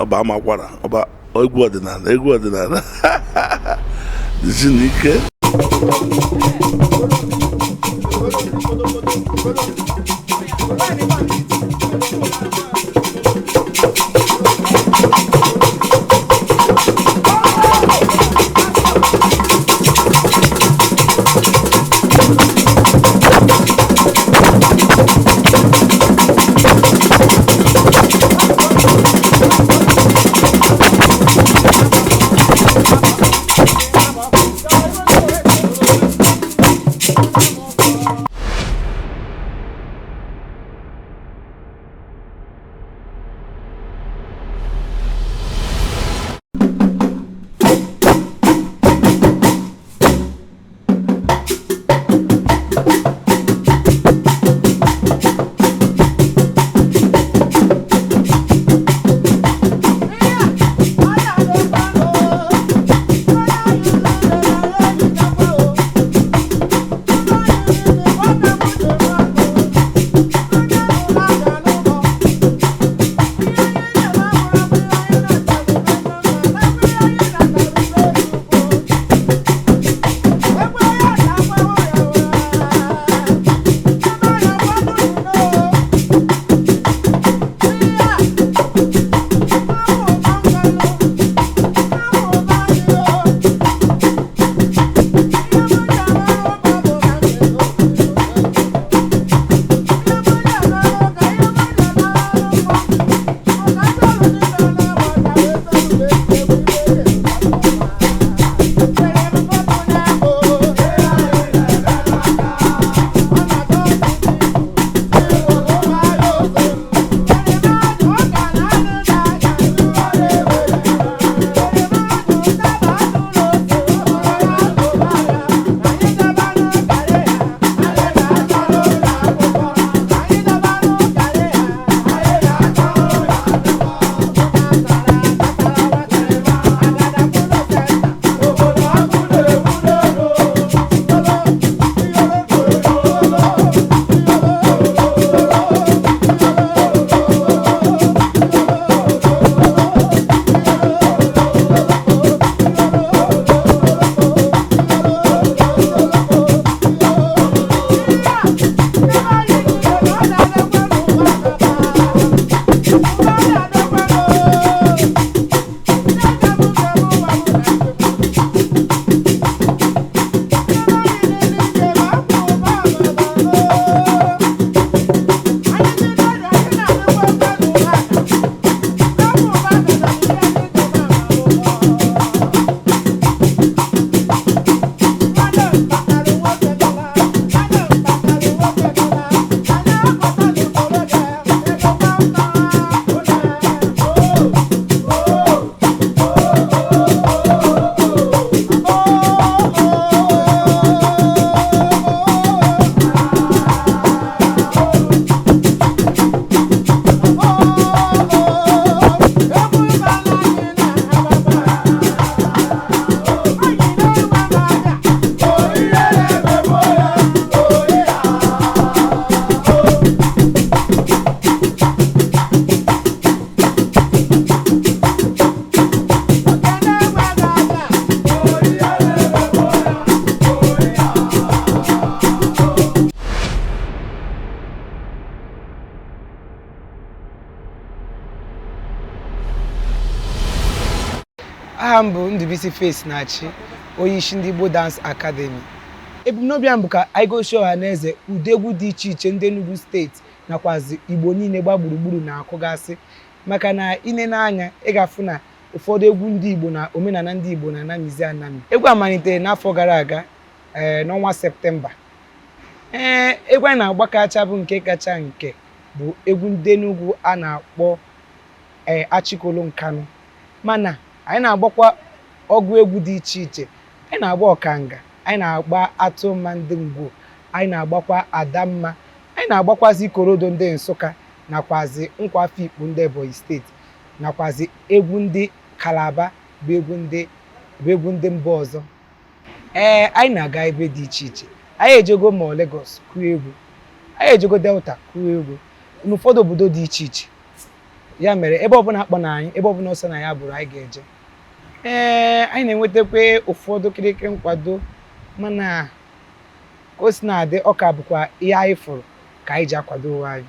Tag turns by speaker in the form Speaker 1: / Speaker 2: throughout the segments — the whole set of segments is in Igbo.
Speaker 1: Ọba amakwara ọba egwu ọdịnala, egwu ọdịnala dịzi n'ike.
Speaker 2: Aha m bụ Ndubuisi Face na-achị, onye isi ndị Igbo Dance Academy. Ebumnobi m bụ ka anyị gosi ọha na eze ụdị egwu dị iche iche ndị Enugu steeti nakwazi Igbo niile gba gburugburu na-akụgasị, maka na ine n'anya ị ga-afụ na ụfọdụ egwu ndị Igbo na omenala ndị Igbo na-anamizi anami. Egwu a malitere n'afọ gara aga, ee, n'ọnwa Septemba. Ee, egwu anyị na-agba kacha bụ nke kacha nke bụ egwu ndị Enugu a na-akpọ ee Achịkolo Nkanụ, mana anyị na-agbakwa ọgụ egwu dị iche iche. Anyị na-agba ọkanga, anyị na-agba atụma ndị Ngwo, anyị na-agbakwa Adamma, anyị na-agbakwazi Ikorodo ndị Nsụka nakwazi nkwa Afikpo ndị Ebonyi steeti. Nakwazi egwu ndị Kalaba bụ egwu ndị mba ọzọ. Ee, anyị na-aga ebe dị iche iche. Anyị ejego ma Lagos kụọ egwu, anyị ejego Delta kụọ egwu, n'ụfọdụ obodo dị iche iche. Ya mere ebe ọbụla akpọ na anyị, ebe ọbụla ọsọ na ya bụrụ, anyị ga-eje. Ee, anyị na-enwetakwa ụfọdụ kịrịkịrị nkwado, mana ka o si na-adị, ọ ka bụkwa ihe anyị fụrụ ka anyị ji akwado onwe anyị.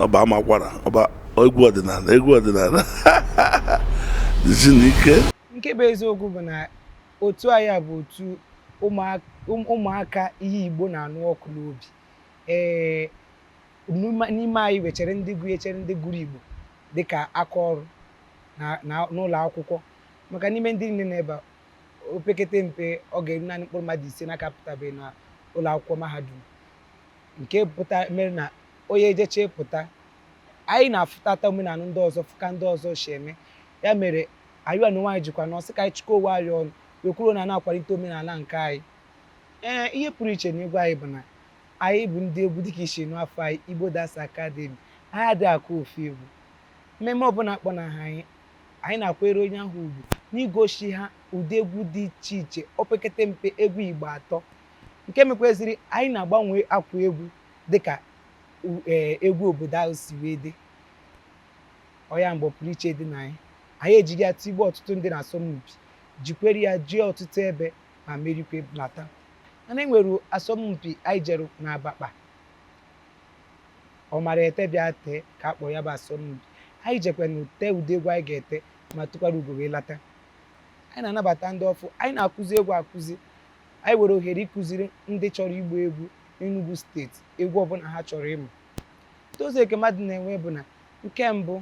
Speaker 1: Ọba amakwara ọba egwu ọdịnala, egwu ọdịnala dịzi n'ike.
Speaker 2: Nke bụ eziokwu bụ na otu anyị a bụ otu ụmụaka ihe Igbo na-anụ ọkụ n'obi. Ee, n'ime anyị wechere ndị gụnyechere ndị gụrụ Igbo dịka aka ọrụ n'ụlọ akwụkwọ, maka n'ime ndị niile n'ebe a opekete mpe ọ ga-eru naanị mkpụrụ mmadụ 5 na-akapụtabeghị na ụlọ akwụkwọ mahadum, nke pụta mere na onye ejeche pụta anyị na-afụtata omenala ndị ọzọ fụka ndị ọzọ si eme. Ya mere anyị na onwe anyị jikwa n'ọsị ka anyị chịkọ onwe anyị ọnụ wee kwuru na na-akwalite omenala nke anyị. Ee, ihe pụrụ iche na egwu anyị bụ na anyị bụ ndị egwu dịka isi n'afọ anyị Igbo Dance Academy, anyị adịghị akụ ofu egwu. Mmemme ọbụla akpọ na ha anyị na-akwere onye ahụ ugwu n'igosi ha ụdị egwu dị iche iche, opekete mpe egwu Igbo 3, nke mekwaziri anyị na-agbanwe akwa egwu dịka egwu obodo ahụ si wee dị. Ọya mgbe pụrụ iche dị na anyị anyị ejighị ya tigbuo ọtụtụ ndị na-asọmpi, jikwere ya jee ọtụtụ ebe ma merikwe nata. Mana enwere asọmpi anyị jere na Abakpa, ọ mara ete bịa tee ka a kpọrọ ya bụ asọmpi. Anyị jekwana tee ụdị egwu anyị ga-ete ma tụkwara ugo wee lata. Anyị na-anabata ndị ọfụ, anyị na-akụzi egwu akụzi. Anyị nwere ohere ịkụziri ndị chọrọ igba egwu n'Enugu steeti egwu ọbụla ha chọrọ ịmụ. Ntozu eke mmadụ na-enwe bụ na nke mbụ,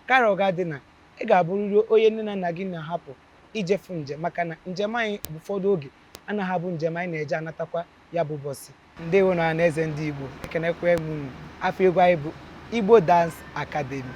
Speaker 2: Kara ọ ga-adị na ị ga-abụrịrị onye nne na nna gị na-ahapụ ijefu njem, maka na njem anyị bụ ụfọdụ oge anaghị abụ njem anyị na-eje anatakwa ya bụ ụbọchị. Ndewo na Ọhaneze ndị Igbo, ekenekwe m unu. Afọ egwu anyị bụ Igbo Dance Academy.